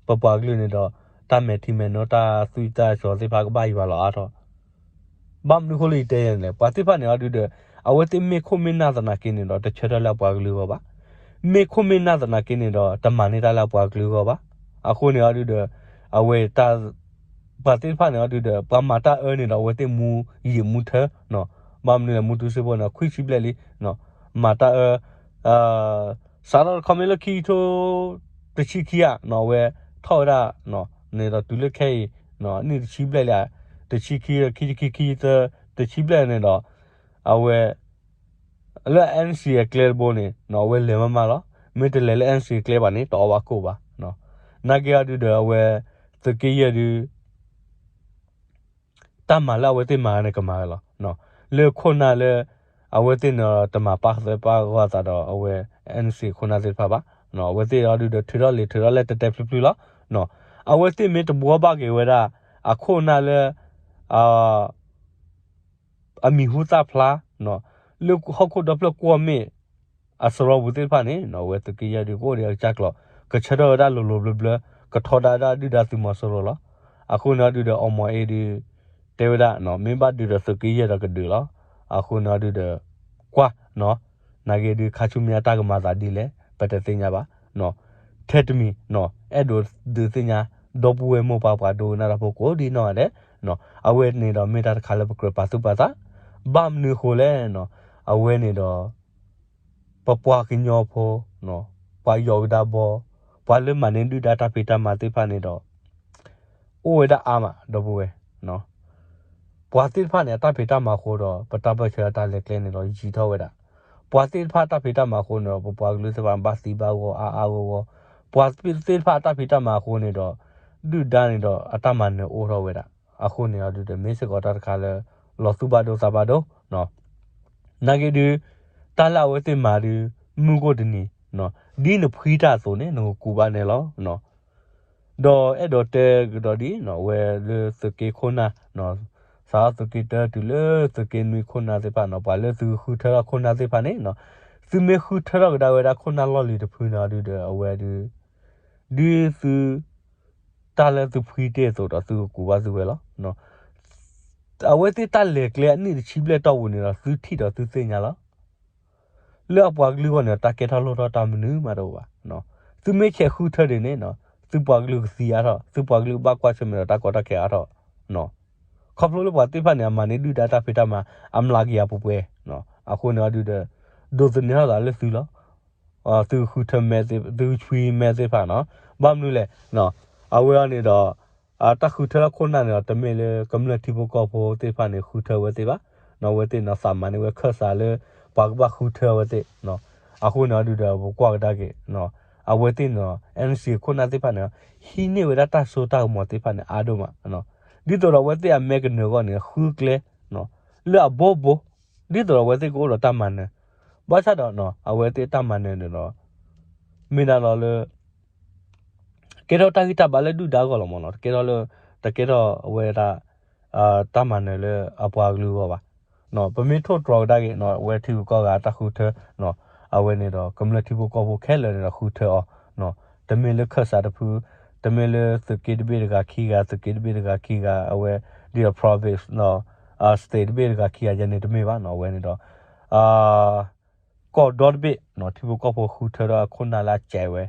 ပပှၤကလုာ်န့ၣ်ဒီး တၢ်မဲာ်ထံမဲာ်နိ တၢ်သွံၣ်တၢ်စီၤသ့ၣ်တဖၣ်ကဘၣ်ယွၤလီၤအါထီၣ် ဘၣ်မနုၤအဃိလၢယတဲယဲန့ၣ်လဲၣ် ပှၤသ့ၣ်တဖၣ်န့ၣ်အီၤဒုဒီး အဝဲသ့ၣ်မ့ၢ်ခိၣ်မ့ၢ်နၢ်သနာ်က့န့ၣ်ဒီး တဆၢထၢၣ်လၢအပှၤကလုာ်အဂီၢ်ဘၣ်. မ့ၢ်ခိၣ်မ့ၢ်နၢ်သနာ်က့န့ၣ်ဒီး တမၤန့ၢ်တၢ်လၢအပှၤကလုာ်အဂီၢ်ဘၣ်. အဃိန့ၣ်အီၤဒုဒီး အဝဲ ပှၤသ့ၣ်တဖၣ်န့ၣ်အီၤဒုဒီး ပှၤမၤတၢ်အၢန့ၣ်ဒီး အဝဲသ့ၣ်မူယံာ်မူထၢ ဘၣ်မနုၤလဲၣ် မူတူစ့ဖိန့ၣ် ခွံဆံဘျဲၣ်လံ မၤတၢ်အၢ စးထီၣ်တခီမ့ၢ်လၢခံကထိ တဆံခံဧါ အဝဲထီၣ်ဝဲဒၣ် န့ၣ်ဒီးတုၤလၢခဲအံၤ နံၣ်တဆံဘျဲၣ်လံ တဆံခံ ခံဆံခံ ခံဆံသၢ တဆံဘျဲၣ်န့ၣ်ဒီး အဝဲ လၢ NCA အကျဲတဘိန့ၣ် အဝဲလဲၤမးမးလီၤ. မ့ၢ်တလဲၤလၢ NCA အကျဲဘၣ်န့ၣ် တအီၣ်ဘၣ်ကိၣ်ဘၣ်. နာ်က့အီၤဒုဒီး အဝဲ သုးက့ယဲၢ်ဒု တၢ်မၤလၢအဝဲသ့ၣ်မၤန့ၣ်ကမၤဝဲလီၤ. လၢခိၣ်နၢ်လၢ အဝဲသ့ၣ်န့ၣ်တမၤပာ်သးပာ်ဂီၢ်အသးဒီးအဝဲ NCA ခိၣ်နၢ်သ့ၣ်တဖၣ်ဘၣ်. အဝဲသ့ၣ်အီၤဒုဒီးထုးထီၣ်လံာ်ထုးထီၣ်လဲၢ်တဲတဲဖျုဖျုလီၤ. အဝဲသ့ၣ်မ့ၢ်တဘှီဘၣ်က့ၤဝဲဒၣ် အခိၣ်နၢ်လၢ အမံၤဟူသၣ်ဖျါ လၢဟီၣ်ခိၣ်ဒီဖျၢၣ်ကွီၢ်မ့ၢ် အစရီပူၤသ့ၣ်တဖၣ်န့ၣ် အဝဲသုးက့ယဲၢ်ဒုကအိၣ်ဒီးအကစၢ်ကျိာ် ကဆၢထၢၣ်ဝဲဒၣ်လိၤလိၤဘျၢဘျၢ ကထီဒါဝဲဒၣ်ဒုၣ်ဒါသုးမီၤစိရိၤလီၤ. အဃိန့ၣ်အီၤဒုဒီး အီမီၤအ့ဒု တဲဝဲဒၣ် မ့ၢ်ဘၣ်ဒုးဒီးသုးက့ယဲၢ်ဒီးကဒုးလီၤ. အဃိန့ၣ်အီၤဒုဒီး ကွၢ် နာ်က့ဒုခါဆူညါတၢ်ကမၤသးဒ်လဲၣ် ပတသ့ၣ်ညါဘၣ်. ထဲတမံၤ အဲၣ်ဒိးဒုးသ့ၣ်ညါ ဒီပုၢ်ဝဲၢ်မိၢ်ပၢ်ပှၤဒိကနၣ်တၢ်ဖိကိးဒ်နီၢ်ဂၤဒဲး အဝဲန့ၣ်ဒီးမ့ၢ်တၢ်တခါလၢပကြၢးပာ်သူၣ်ပာ်သး ဘၣ်မနုၤအဃိလဲၣ် အဝဲန့ၣ်ဒီး ပပှၤကညီဖိ ပှၤယီၤကဒါဘီ ပှၤလၢမၤန့ၢ်ဒုၣ်ဒါတၢ်ဖံးတၢ်မၤသ့ၣ်တဖၣ်န့ၣ်ဒီး အိၣ်ဝဲဒၣ်အါမး ဒီပုၢ်ဝဲၢ် ပှၤသ့ၣ်တဖၣ်န့ၣ် အတၢ်ဖံးတၢ်မၤအဃိဒီး ပတၢ်ပၢၢ်ဆၢတၢ်လဲၤကျဲန့ၣ်ဒီးယံာ်ထီၣ်ဝဲဒၣ်. ပှၤသ့ၣ်တဖၣ်တၢ်ဖံးတၢ်မၤအဃိန့ၣ်ဒီး ပပှၤကလုာ်သ့ၣ်တဖၣ်ဘၣ်သံဘၣ်ဂီၤအါအါဂီၢ်ဂီၢ်, ပှၤသ့ၣ်တဖၣ်တၢ်ဖံးတၢ်မၤအဃိန့ၣ်ဒီး ဒုၣ်ဒါန့ၣ်ဒီးအတၢ်မၤနၢၤအိၣ်ထီၣ်ဝဲဒၣ်. အဃိန့ၣ်အီၤဒုဒီး မ့ၢ်စ့ၢ်ကီးတၢ်တခါလၢ လီၤသူၣ်ဘၣ်ဒိသးဘၣ်ဒိ နာ်က့ဒု တၢ်လၢအဝဲသ့ၣ်မၤဒု မုၢ်ကအိၣ်တနံၤ ဒ်နဖှံတၢ်အသိးန့ၣ် နကကူးဘၣ်န့ၣ်လီၤ. ဒီးအဲၣ်ဒိးတဲကဒီးဒ် အဝဲလၢသုးက့ခိၣ်နၢ် စးထီၣ်သုးက့တၢတုၤလၢသုးက့နွံခိၣ်နၢ်သ့ၣ်တဖၣ်န့ၣ် ပှၤလၢသုဃုထၢထီၣ်ခိၣ်နၢ်သ့ၣ်တဖၣ်န့ၣ် သုမ့ၢ်ဃုထၢထီၣ်ကဒါဝဲဒၣ်ခိၣ်နၢ်လီၢ်လံၤတဖုန့ၣ်အီၤဒုဒီး အဝဲဒု ဒ်သု တၢ်လၢသုဖှံတ့ၢ်အသိးဒီးသုကကူးဘၣ်သုဝဲလီၤ. အဝဲသ့ၣ်တၢ်လဲၤကျဲအနံၣ်တဆံဘျဲၣ်တီၢ်ပူၤန့ၣ်ဒီး သုထံၣ်ဒီးသုသ့ၣ်ညါလီၤ. လၢအပှၤကလုာ်အဂီၢ်န့ၣ်ဒီး တၢ်ကဲထီၣ်လိၣ်ထီၣ်တၢ်မနုၤမးတအိၣ်ဘၣ်. သုမ့ၢ်ဆဲးဃုထၢဒ်န့ၣ် သုပှၤကလုာ်ကသံအါထီၣ်, သုပှၤကလုာ်ကဘၣ်ကွၢ်ဆၢၣ်မဲာ်ဒီးတၢ်ကီတၢ်ခဲအါထီၣ်. ခီဖျိလၢပှၤသ့ၣ်တဖၣ်န့ၣ် အမၤန့ၢ်ဒုၣ်ဒါတၢ်ဖံးတၢ်မၤ အမျးကယၤပှဲၤပှဲၤ, အဃိန့ၣ်အီၤဒုဒီး ဒိးသန့ၤထီၣ်သးလၢသုလီၤ. သုဃုထၢမဲ သုဃုထၢမဲသ့ၣ်တဖၣ်နီၤ, ဘၣ်မနုၤလဲၣ်, အဝဲအံၤန့ၣ်ဒီး တၢ်ဃုထၢလၢခိၣ်နၢ်န့ၣ်ဒီး တမ့ၢ်လၢကမျၢၢ်ထံဖိကီၢ်ဖိသ့ၣ်တဖၣ်န့ၣ် ဃုထၢဝဲသ့ၣ်ဘၣ်, အဝဲသ့ၣ်န့ၣ်သးမၤန့ၢ်ဝဲခၢၣ်စးလၢ ပှၤကဘၣ်ဃုထၢအဝဲသ့ၣ်, အဃိန့ၣ်အီၤဒုဒီး ပကွၢ်ကဒါက့ၤ အဝဲသ့ၣ်န့ၣ် NCA ခိၣ်နၢ်သ့ၣ်တဖၣ်န့ၣ် ဟံးန့ၢ်ဝဲဒၣ်တၢ်စိတၢ်ကမီၤသ့ၣ်တဖၣ်န့ၣ် အါဒိၣ်မး, ဒ်သိးဒီးအဝဲသ့ၣ်အမဲကနၢၤအဂီၢ်န့ၣ် ဃုကျဲ လၢအဘိဘိ, ဒ်သိးဒီးအဝဲသ့ၣ်ကအိၣ်ဒီးတၢ်မၤနၢၤ, ဘၣ်ဆၣ်ဒီး အဝဲသ့ၣ်တၢ်မၤနၢၤန့ၣ်ဒီး မ့ၢ်ဒၣ်လီၤလၢ ကဲထီၣ်တၢ်ဂံၢ်တၢ်ဘါလၢဒုၣ်ဒါအဂီၢ်လီၤမးနီၤ, တကဲထီၣ်လၢ တကဲထီၣ်အဝဲဒၣ် တၢ်မၤနၢၤလၢအပှၤကလုာ်အဂီၢ်ဘၣ်. ပမ့ၢ်ထိၣ်တြီၤကဒါက့ၤ အဝဲထံဂုၤကီၢ်ဂၤတၢ်ဃုထၢ အဝဲန့ၣ်ဒီး ကမျၢၢ်ထံဖိကီၢ်ဖိခဲလၢာ်န့ၣ်ဒီးဃုထၢအီၤ, တမ့ၢ်လၢခၢၣ်စးတဖု, တမ့ၢ်လၢသုးက့တဘ့ၣ်တဂၤခံဂၤ, သုးက့တဘ့ၣ်တဂၤခံဂၤ, အဝဲ ဒ်ဒီး province နီၤ, state တဘ့ၣ်တဂၤခံဂၤယဲန့ၣ်တမ့ၢ်ဘၣ်နီၤ, အဝဲန့ၣ်ဒီး ကီၢ်ဒီတဘ့ၣ် ထံဖိကီၢ်ဖိဃုထၢဒီးခိၣ်နၢ်လၢအစဲးဝဲ,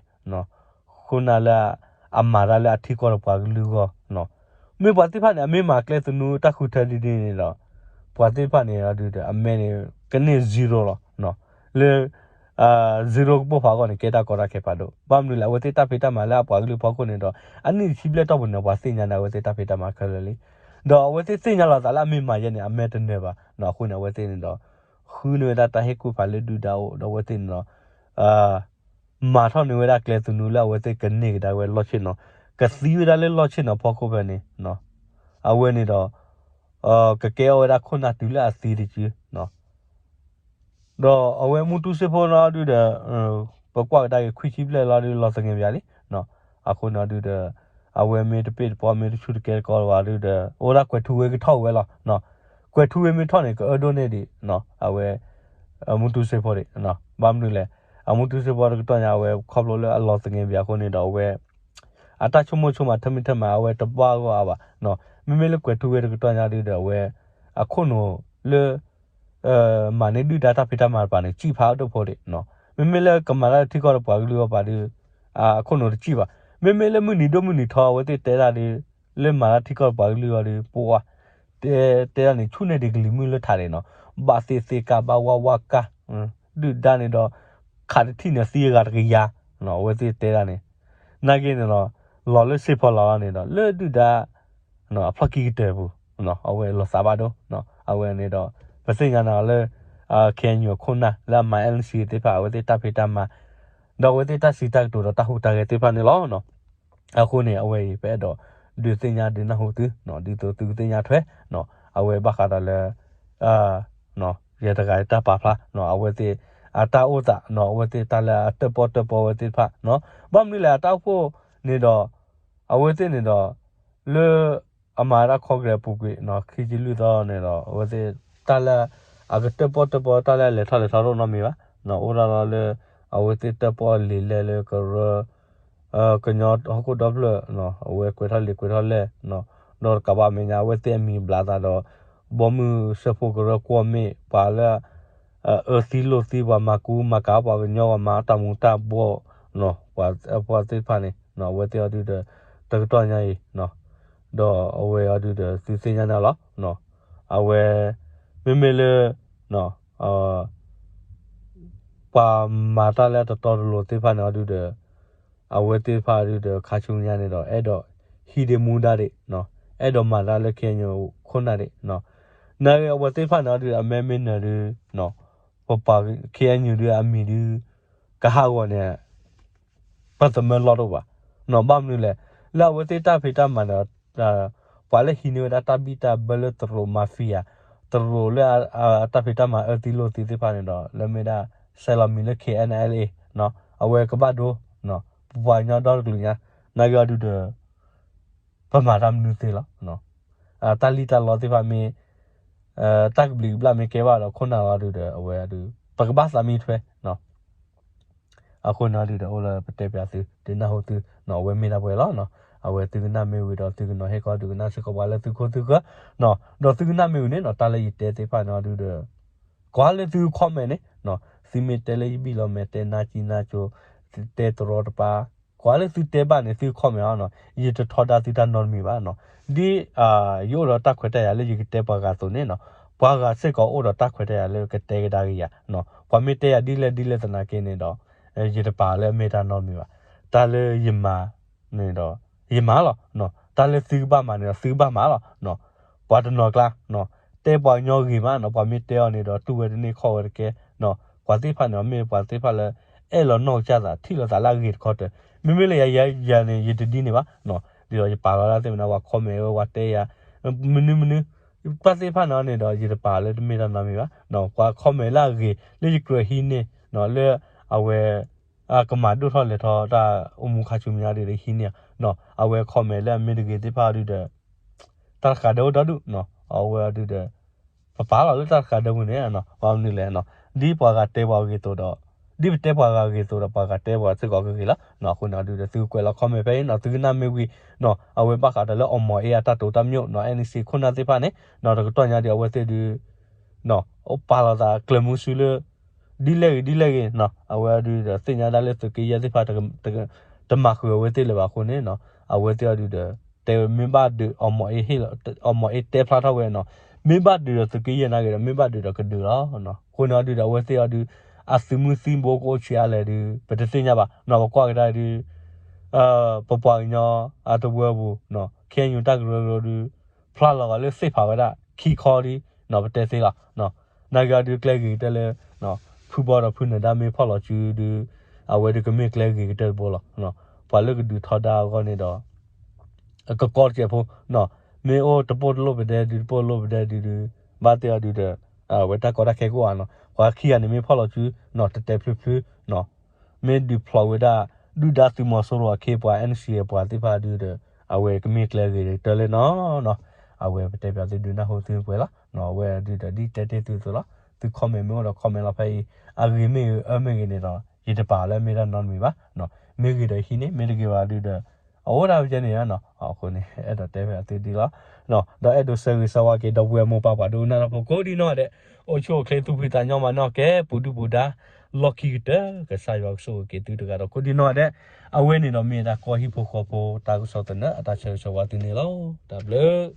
ခိၣ်နၢ်လၢအမၤတၢ်လၢအထံကီၢ်ဒီးပှၤကလုာ်အဂီၢ်, မ့ၢ်ပှၤသ့ၣ်တဖၣ်န့ၣ် အမ့ၢ်မၤကျဲသနူတၢ်ဃုထၢဒ်န့ၣ်န့ၣ်ဒီး ပှၤသ့ၣ်တဖၣ်န့ၣ် အဒုဒီး အမဲန့ၣ် ကန့ၢ် zero လီၤ. လၢ zero ကပိာ်ဖးအဂီၢ်န့ၣ် ကဲတၢ်ကီတၢ်ခဲဖးဒိၣ်, ဘၣ်မနုၤလဲၣ် အဝဲသ့ၣ်တၢ်ဖံးတၢ်မၤလၢအပှၤကလုာ်ဖီခိၣ်န့ၣ်ဒီး အနံၣ်တဆံဘျဲၣ်တီၢ်ပူၤန့ၣ် ပှၤသ့ၣ်ညါန့ၣ် အဝဲသ့ၣ်တၢ်ဖံးတၢ်မၤခဲလၢာ်လံ. ဒီးအဝဲသ့ၣ်သ့ၣ်ညါလီၤသးလၢအမ့ၢ်မၤယဲန့ၣ် အမဲတနၢၤဘၣ်, အဃိန့ၣ် အဝဲသ့ၣ်န့ၣ်ဒီး ဃုန့ၢ်ဝဲဒၣ်တၢ်ဟ့ၣ်ကူၣ်ဖးလၢဒုၣ်ဒါအအိၣ် ဒီးအဝဲသ့ၣ်န့ၣ်ဒီး မၤထီၣ်န့ၢ်ဝဲဒၣ်ကျဲသနူလၢအဝဲသ့ၣ်ကန့ၢ်ကဒါဝဲလီၢ်ဆ့ၣ်နီၤ, ကသံဝဲဒၣ်လၢလီၢ်ဆ့ၣ်နီၤဖီခိၣ်ဖဲန့ၣ်, အဝဲန့ၣ်ဒီး ကကဲအီၣ်ဝဲဒၣ်ခိၣ်နၢ်တုၤလၢအသံတစု ဒီးအဝဲမူတူစ့ဖိနီၤဒုဒီး ပကွၢ်ကဒါက့ၤခွံဆံဘျဲၣ်လီၤဒုလီၤသငဲးဘၣ်လံ, အဃိန့ၣ်ဒုဒီး အဝဲမ့ၢ်တပ့ၢ်တပီၢ် မ့ၢ်တဆူၣ်တကဲတကီဘၣ်ဒီး အိၣ်ဒၣ်ကွဲၤထူဝ့ကထီၣ်ဝဲလီၤ. ကွဲၤထူဝ့မ့ၢ်ထီၣ်န့ၣ် ကအၢဒိၣ်န့ၢ်ဒံး အဝဲ မူတူစ့ဖိဒံး. ဘၣ်မနုၤလဲၣ်, အမူတူစ့ဖိတကတီၢ်ညါ အဝဲခီဖျိလၢအလီၤသငဲးဘၣ်အဃိန့ၣ်ဒီး အဝဲ အတၢ်ဆိကမိၣ်ဆိကမး ထၢမံၤထၢမး အဝဲတဘၣ်ဂီၢ်အါဘၣ်. မ့မ့ၢ်လၢကွဲၤထူဝ့တကတီၢ်ညါဒုဒီး အဝဲ အခိၣ်နူာ်လၢ မၤန့ၢ်ဒုၣ်ဒါတၢ်ဖံးတၢ်မၤတပၤန့ၣ် စံၣ်ဖးအဒိၣ်ဖိဒံး. မ့မ့ၢ်လၢကမၤတၢ်ထံကီၢ်ဒီးပှၤကလုာ်အဂီၢ်ပၤဒု အခိၣ်နူာ်တစံၣ်ဘၣ်. မ့မ့ၢ်လၢမုၢ်နံၤဒိၣ်မုၢ်နံၤထီ အဝဲသ့ၣ်တဲဒၣ်ဒု လၢမၤတၢ်ထံကီၢ်ဒီးပှၤကလုာ်အဂီၢ်ဒု ပှၤ တဲ တဲဒၣ်န့ၣ် ဆူၣ်န့ၢ်ဒံးကလံၤမုၢ်လၢထးဒံးနီၤ, ဘၣ်သ့ၣ်သ့ၣ်ကါ ဘၣ်ဝါဝါကါ ဒုၣ်ဒါန့ၣ်ဒီး ခးတထံၣ်န့ၣ်သံအဂၤတကယၤ, အဝဲသ့ၣ်တဲဒၣ်န့ၣ်, နာ်က့န့ၣ်ဒီး လီၤလၢစ့ၢ်ဖီလာ်လီၤန့ၣ်ဒီး လၢဒုၣ်ဒါ အဖျီၣ်ခံကတၢၢ်ပူၤ, အဝဲလီၤသးဘၣ်ဒိ, အဝဲန့ၣ်ဒီး ပသ့ၣ်ညါန့ၣ်လၢ KNU အခိၣ်နၢ်လၢအမၤ NCA သ့ၣ်တဖၣ် အဝဲသ့ၣ်တၢ်ဖံးတၢ်မၤ ဒီးအဝဲသ့ၣ်တၢ်စံးတၢ်ကတိၤဒီးတၢ်ဟူးတၢ်ဂဲၤသ့ၣ်တဖၣ်န့ၣ်လီၤ. အဃိန့ၣ် အဝဲအံၤ ပအဲၣ်ဒိးဒုးသ့ၣ်ညါဒုးနၢ်ဟူသု, ဒ်သိးသုကသ့ၣ်ညါထွဲ, အဝဲဘၣ်ဃးဒီးလၢ ယဲတဂၤတၢ်ပာ်ဖျါ အဝဲသ့ၣ် အတၢ်အိၣ်သး အဝဲသ့ၣ်တၢ်လၢအတၢၣ်ပီၣ်တၢၣ်ပီဝဲသ့ၣ်တဖၣ်, ဘၣ်မနုၤလဲၣ် အတၢ်အိၣ်ဖှိၣ်န့ၣ်ဒီး အဝဲသ့ၣ်န့ၣ်ဒီး လၢ အမၤတၢ် Congress အပူၤကွံာ် ခံဆံလွံၢ်သီန့ၣ်ဒီး အဝဲသ့ၣ်တၢ်လၢ အကတၢၣ်ပီၣ်တၢၣ်ပီ တၢ်လၢအလဲၤထီၣ်လဲၤထီတအိၣ်နီတမံၤဘၣ်, အိၣ်ဒၣ်လီၤလၢ အဝဲသ့ၣ်တၢၣ်ပီၣ်လံာ်လဲၢ်လၢကရၢ ကညီဟီၣ်ခိၣ်ဒီဖျၢၣ် အဝဲကွဲးထီၣ်လံာ်ကွဲးထီၣ်လဲၢ်, ဒီးတကးဘၣ်မဲာ်ညါ အဝဲသ့ၣ်အမံၤဘျးသးဒီး ဘီမုၢ်စၢဖှိၣ်ကရၢကွီၢ်မ့ၢ် ပှၤလၢ အၢသံလိာ်သံ ပှၤမၤကူမၤကၤ ပှၤကညီ ပှၤမၤတၢ်မူၤတၢ်ဘှီး ပှၤသ့ၣ်တဖၣ်န့ၣ် အဝဲသ့ၣ်အီၤဒုဒီး တကတီၢ်ညါအံၤ ဒီးအဝဲအီၤဒုဒီး သုသ့ၣ်ညါန့ၣ်လီၤ. အဝဲ မ့မ့ၢ်လၢ ပှၤမၤတၢ်လၢအတတီတလိၤသ့ၣ်တဖၣ်န့ၣ်အီၤဒုဒီး အဝဲသ့ၣ်တဖၣ်အီၤဒုဒီး ခါဆူညါန့ၣ်ဒီး အဲၣ်ဒိးဟံးဒံးမူဒါဒံး, အဲၣ်ဒိးမၤတၢ်လၢ KNU ခိၣ်နၢ်ဒံး, နာ်က့အဝဲသ့ၣ်တဖၣ်န့ၣ်အီၤဒုဒီး အမ့ၢ်မ့ၢ်နၢၤဒု ပပှၤ KNU ဒု အမံၤဒု ကဟးဂီၤန့ၣ် ပသမၢလီၢ်တအိၣ်ဘၣ်, ဘၣ်မနုၤလဲၣ်, လၢအဝဲသ့ၣ်တၢ်ဖံးတၢ်မၤဒီး ပှၤလၢဟံးန့ၢ်ဝဲဒၣ်တၢ်ဘံၣ်တၢ်ဘၢလၢတရူး mafia တရူးလၢအတၢ်ဖံးတၢ်မၤအၢသံလိာ်သံသ့ၣ်တဖၣ်န့ၣ်ဒီး လၢမ့ၢ်ဒၣ် ဆဲးလီၤမံၤလၢ KNLA အဝဲကဘၣ်ဒိ ပပှၤကညီဒီတကလုာ်ညါ, နာ်က့အီၤဒုဒီး ပမၤတၢ်မနုၤသ့လီၤ. တၢ်လံၣ်တၢ်လီသ့ၣ်တဖၣ်မ့ၢ် တၢ်ကဘျံးကဘျၣ်မ့ၢ်ကဲဘၣ်ဒီးခိၣ်နၢ်လီၤဒုဒီး အဝဲအီၤဒု ပကဘၣ်သးမံထွဲ အဃိန့ၣ်အီၤဒုဒီး အိၣ်လၢပတဲပၠးသု ဒုးနၢ်ဟူသု အဝဲမ့ၢ်ဒၣ်ပှဲၤလီၤ. အဝဲသုကနၣ်မ့ၢ်ဝံၤဒီး သုကနီၤဟ့ၣ်ခီဒုးကနၣ်စ့ၢ်ကီးပှၤလၢသုခိၣ်သုဃၢၤ, ဒီးသုကနၣ်မ့ၢ်ဝံၤန့ၣ်နီၤ တၢ်လၢယတဲသ့ၣ်တဖၣ်န့ၣ်အီၤဒုဒီး ကွၢ်လၢသု comment န့ၣ်, သုမ့ၢ်တဲလၢယဘံၣ်လီၤမဲာ် တဲနါကံနါကၠိ တဲတရီတပါ, ကွၢ်လၢသုတဲဘၣ်န့ၣ် သု comment အီၤနီၤ ယတထီဒါသုတၢ်နီတမံၤဘၣ်နီၤ. ဒ်ယအိၣ်ဒီးတၢ်ခွဲးတၢ်ယာ်လၢယကတဲပှၤဂၤအသိးန့ၣ်နီၤ ပှၤဂၤစ့ၢ်ကီးအိၣ်ဒီးတၢ်ခွဲးတၢ်ယာ်လၢကတဲကဒါက့ၤယၤ, ပှၤမ့ၢ်တဲယၤဒ်လဲၣ်ဒ်လဲၣ်သနာ်က့န့ၣ်ဒီး ယတပာ်လၢအမ့ၢ်တၢ်နီတမံၤဘၣ်. တၢ်လၢယမၤန့ၣ်ဒီး ယမၤလီၤ, တၢ်လၢသုကဘၣ်မၤန့ၣ်ဒီး သုကဘၣ်မၤလီၤ. ပှၤတနီၤကျါ တဲပှၤကညီဂ့ၤမးနီၤ ပှၤမ့ၢ်တဲအီၤန့ၣ်ဒီး တူၢ်ဝဲတန့ၢ်ခီၣ်ဝဲတကဲ, ပှၤသ့ၣ်တဖၣ်န့ၣ် မ့ၢ်ပှၤသ့ၣ်တဖၣ်လၢ အဲၣ်လီၤနီၢ်ကစၢ်သး ထံၣ်လိာ်သးလၢအဂ့ၤတခီတၢၢ်, မ့မ့ၢ်လၢယၤ ယၤ ယၤန့ၣ် ယတဒ်န့ၣ်ဘၣ်, ဒ်သိးယပာ်လီၤဒၣ်သ့ၣ်မနုၤ ပှၤ comment ဝဲ ပှၤတဲယၤ မနုၤမနုၤ ပှၤသ့ၣ်တဖၣ်န့ၣ်န့ၣ်ဒီး ယတပာ်လၢတမ့ၢ်တၢ်နီတမံၤဘၣ်, ပှၤ comment လၢအဂ့ၤ လၢယကြၢးဟံးန့ၢ် လၢအဝဲ ကမၤဒိၣ်ထီၣ်လဲၤထီၣ်တၢ်အိၣ်မူခါဆူညါဒုဒီးဟံးန့ၢ်, အဝဲ comment လၢအမ့ၢ်တဂ့ၤသ့ၣ်တဖၣ်အီၤဒုဒီး တၢ်တဃာ်ဒၢးအိၣ်ဒီဒူၣ်, အဝဲအီၤဒုဒီး ပပာ်လီၤလၢတၢ်တဃာ်ဒၢးပူၤန့ၣ်, ဘၣ်မနုၤလဲၣ်, ဒ်ပှၤဂၤတဲပှၤဂ့ၤသိးဒီး ဒ်ပတဲပှၤဂၤဂ့ၤသိးဒီး ပှၤဂၤတဲပှၤစ့ၢ်ကီးကဂ့ၤလီၤ. အဃိန့ၣ်အီၤဒုဒီး သုကွဲးလီၤ comment ဖဲအံၤနီၤ သုကနၣ်မ့ၢ်ဝံၤ အဝဲဘၣ်ဃးဒီးလၢ အီၣ်မီၣ်အ့ အတၢ်တိာ်တၢ်မျိာ် NCA ခိၣ်နၢ်သ့ၣ်တဖၣ်န့ၣ် တကတီၢ်ညါဒုး အဝဲသ့ၣ်ဒုး အိၣ်ပာ်လီၤသးကျၢၤမုဆူလၢ ဒ်လဲၣ်ဂ့ၤဒ်လဲၣ်ဂ့ၤ အဝဲအီၤဒုဒီး သ့ၣ်ညါဒၣ်လၢသုးက့ယဲၢ်သ့ၣ်တဖၣ် တမၤဃုာ်အဝဲသ့ၣ်လၢၤဘၣ်အဃိန့ၣ် အဝဲသ့ၣ်အီၤဒုဒီး တဲဝဲမ့ၢ်ဘၣ်ဒုး အီၣ်မီၣ်အ့ဟ့ၣ်လီၤ အီၣ်မီၣ်အ့တဲဖျါထီၣ်ဝဲနီၤ မ့ၢ်ဘၣ်ဒုးဒီးသုးက့ယဲၢ်နာ်က့ဒီး မ့ၢ်ဘၣ်ဒုးဒီးကဒုးလီၤ. အဃိန့ၣ်အီၤဒုဒီး အဝဲသ့ၣ်အီၤဒု အသုးမုၢ်သံဘိကအိၣ်ဆံးအါလဲၣ်ဒု ပတသ့ၣ်ညါဘၣ်နီၤ ပကွၢ်ကဒါဒု ပပှၤကညီအတဝၢပူၤ KNU တၢ်ကရၢကရိဒု ဖျါလီၤဂာ်လၢသ့ၣ်ဖးဝဲဒၣ်ခံခီဒု ပတဲသ့လီၤ. နာ်က့အီၤဒုကျဲဂ့ၤကတၢၢ်လၢ ဖုဘီဒီးဖုနၢၤဒါမ့ၢ်ဖီၣ်လီၤစုဒု အဝဲဒုကမ့ၢ်ကျဲဂ့ၤကတၢၢ်တဘိလီၤ. ပှၤလၢကဒုးထီဒါအဂီၢ်န့ၣ်ဒီး ကကီတစဲးဖိ မ့ၢ်အိၣ်တပိၢ်တလိၣ်ပဒဲဒု တပိၢ်တလိၣ်ပဒဲဒုဒု ဘၣ်သ့ၣ်အီၤဒုဒီး အဝဲတၢ်ကီတၢ်ခဲကအိၣ်ဧါနီၤ ပှၤခံဂၤန့ၣ်မ့ၢ်ဖီၣ်လီၤစုနီၤ တဲတဲဖျုဖျု မ့ၢ်ဒုးဖျိးဝဲဒၣ် ဒုၣ်ဒါသုးမီၤစိရိၤအခ့အပှၤ NCA အပှၤသ့ၣ်တဖၣ်ဒုဒီး အဝဲကမ့ၢ်ကျဲအဂ့ၤကတၢၢ်လၢနီၤနီၤ, အဝဲပတဲပၠးသုဒုးနၢ်ဟူသုပှဲၤလီၤ. အဝဲဒုးဒီးဒ်တဲတ့ၢ်သုအသိးလီၤ. သု comment မ့ၢ်အိၣ်ဒီး comment လီၤဖဲအံၤ, အဂ့ၤမ့ၢ်ဂ့ၤ အၢမ့ၢ်ဂ့ၤန့ၣ်ဒီး ယတပာ်လၢအမ့ၢ်တၢ်နီတမံၤဘၣ်. မ့ၢ်ဂ့ၤဒီးဟံးန့ၢ်, မ့ၢ်တဂ့ၤဘၣ်ဒုးဒီး အအိၣ်ဒၣ်ဝဲကဲန့ၣ်နီၤ. အဃိန့ၣ် အဲၣ်ဒိးတဲပၠးသုဒ်လီၤ. ဒီးအဲၣ်ဒိးဆၢဂ့ၤဆၢဝါက့ၤ ဒီပုၢ်ဝဲၢ်မိၢ်ပၢ်ပှၤဒိကနၣ်တၢ်ဖိကိးဒံနီၢ်ဒဲး, အိၣ်ဆူၣ်အိၣ်ချ့သူၣ်ဖှံသးညီမၤန့ၢ်က့ၤ ပူၤဒုၣ်ပူၤဒါ လီၢ်ခံကတၢၢ် ကစၢ်ယွၤကဆိၣ်ဂ့ၤက့ၤသုတဂၤဒီးကိးဒံနီၢ်ဒဲး. အဝဲန့ၣ်ဒီးမ့ၢ်ဝဲဒၣ်ကီၢ်ဟံၣ်ဖိဃီဖိ တၢ်ကစီၣ်သနၢၣ်အတၢ်ဆၢဂ့ၤဆၢဝါသုန့ၣ်လီၤ. တၢ်ဘျုး